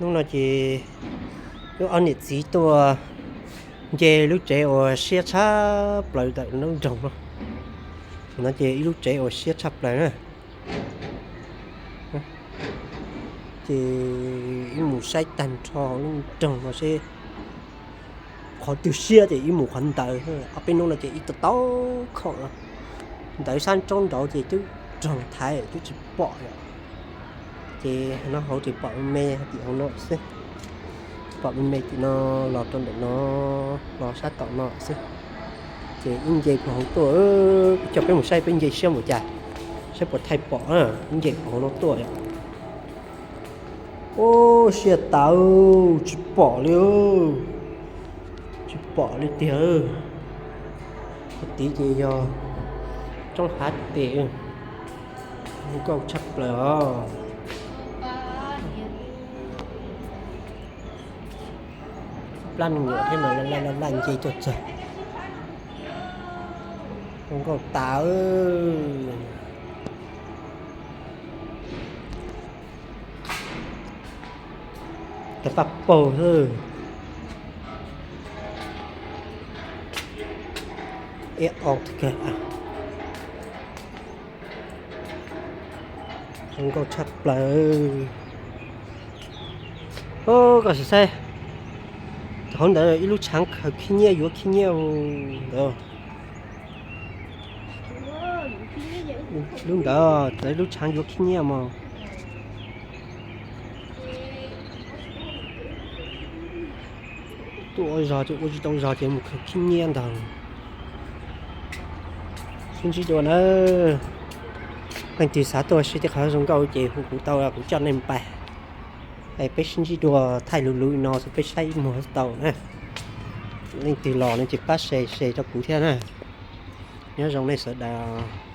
Hnub no ces wb ob niam txiv tuaj nce lub tsev uas siab tshaj plaws ntawm lub nroog no. No ces ib lub tsev uas siab tshaj plaws na. Ces wb mus saib tag nrho lub nroog no seb qhov twg siab ces wb mus qhov ntawd. Ob peb hnub no ces ib tau tau khoom ntawd sab nraub nraud ces twb raug thaiv twb tsis pom lawm. Ces no hauv ces pom me me tim hauv no xwb. Pom me me tim no los rau ntawm no, los sab tom no xwb. Ces ib nce puag hauv tuaj, coj peb mus saib peb nce siab npaum cas, saib puas thaij pom. Ib nce puag hauv no tuaj. Ub, siab tawv, tsis pom li, tsis pom li tiag. Hauv tid ces yog roob hav tes, zoo nkauj tshaj plaws os. Plab me nyuam thiab mas laj laj laj nce tuaj txog. Zoo nkauj tas. Cov paj paug xwb. Ib ob kawg. Zoo nkauj tshaj plaws. Koj sim saib, hauv ntawd ib lub tshaav khaws khib nyiab yuav khib nyiab ntawd. Lub ntawd, lub tshaav yuav khib nyiab mog. Tuaj ua zog ces ua tsis tau zog ces mus khaws khib nyiab ntag. Sib ntsib dua na. Leej twg xav tuaj saib tej qhov zoo nkauj ces hu kuv tau, kuv coj nej pais. Es peb sib ntsib dua, thaij luv luv no xwb peb saib ib muag tau na. Leej twg los no ces pab share share rau kuv thiab na. Nyob zoo nej sawv daws.